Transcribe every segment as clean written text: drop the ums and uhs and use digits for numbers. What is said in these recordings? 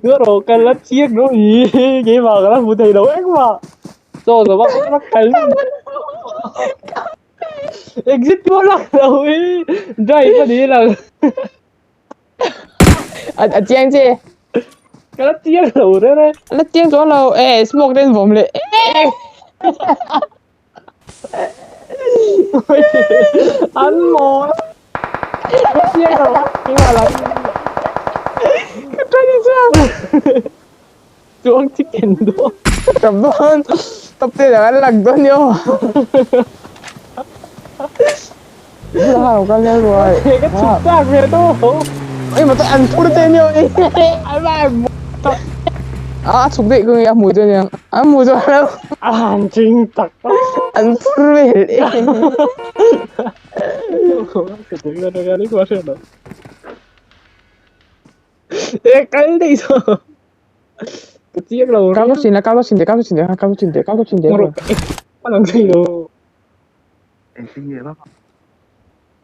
Ngaro ka la chiang no hi keimah ka la hmu thei lo engmah chaw zo vak vak kal exit pawh lak lo hi drive a ni lang A a chiang che. Ka la chiang lo re re. A la chiang chuang lo e smoke ten vawm leh. An mawl. Ka chiang lo keimah lam. Ka try ni chuang. Chuang chicken dawn. Ka dawn. Top te lang an lang dawn yo. Ka chhuk chak ve to. Ê mà tôi ăn phur tên nhiều đi. Ai mà À chụp đấy cứ nghe mùi tôi nhỉ. À mùi tôi đâu. À hành trình tặc. Ăn phur về. Ê cái đi sao? Cái chiếc đầu. Cao xin là cao xin để cao xin để cao xin để cao xin để. Bắt làm gì đâu.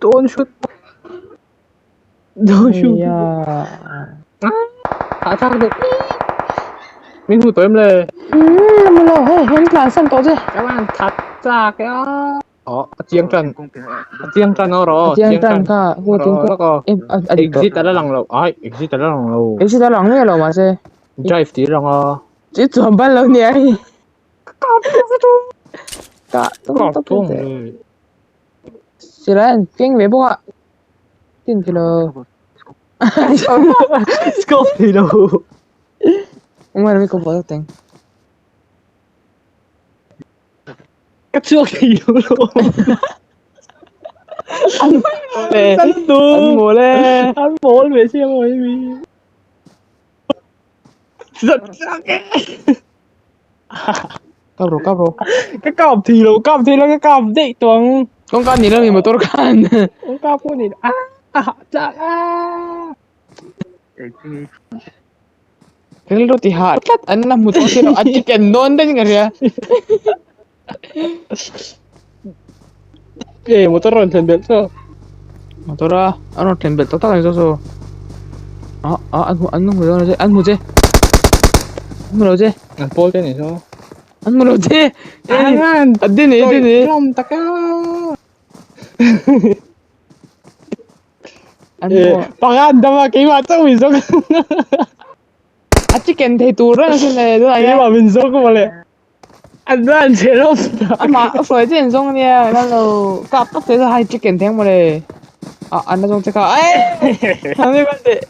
Don't shoot. Don't shoot. À chắc được. Mình hụt em lề. Mình lo hey, em làm xong có chứ. Các bạn thật ra cái chiang trần. Chiang trần nó rồi. Chiang trần cả. Nó có. Exit đã lần lâu. Ai, exit đã lần lâu. Exit đã lần lâu mà xe. Drive tí lần ờ. Chỉ chuẩn bị lâu nhỉ. Cả. Có thùng. Chỉ là kinh về bộ ạ. Tin thì là. Scope thì đâu. Ông ơi, có vợ tình. Cắt trước thì đâu luôn. Ăn về. Ăn mồ lên. Ăn mồ về xem rồi mi. Giật chắc. Cặp rồi, cặp rồi. Cái cặp thì đâu, cặp thì là cái cặp đấy tuồng. Con con nhìn đâu thì một tôi can. Con cặp con nhìn à à à. Cái roti hạt cắt anh làm một tôi nó ăn chicken non đấy người à. Ê, một tôi rồi thèm biết sao? Một tôi ra, anh nó thèm biết tao tao làm sao sao? À à anh anh mua rồi anh mua chứ? Anh mua rồi chứ? Anh Paul tên này sao? Anh mua rồi chứ? Anh anh anh đi nè đi nè. Không ta cá. Anh mua. Pagan đâm cái mà chắc mình giống. À chicken thì tù rất là xin này, đúng rồi. Cái mà mình giống mà lại. Anh ra anh chế đâu. À mà phải trên giống nè, nó là cặp tóc thế là hai chicken thế mà này. À anh nó giống chắc à. Ê, anh đi bên đây.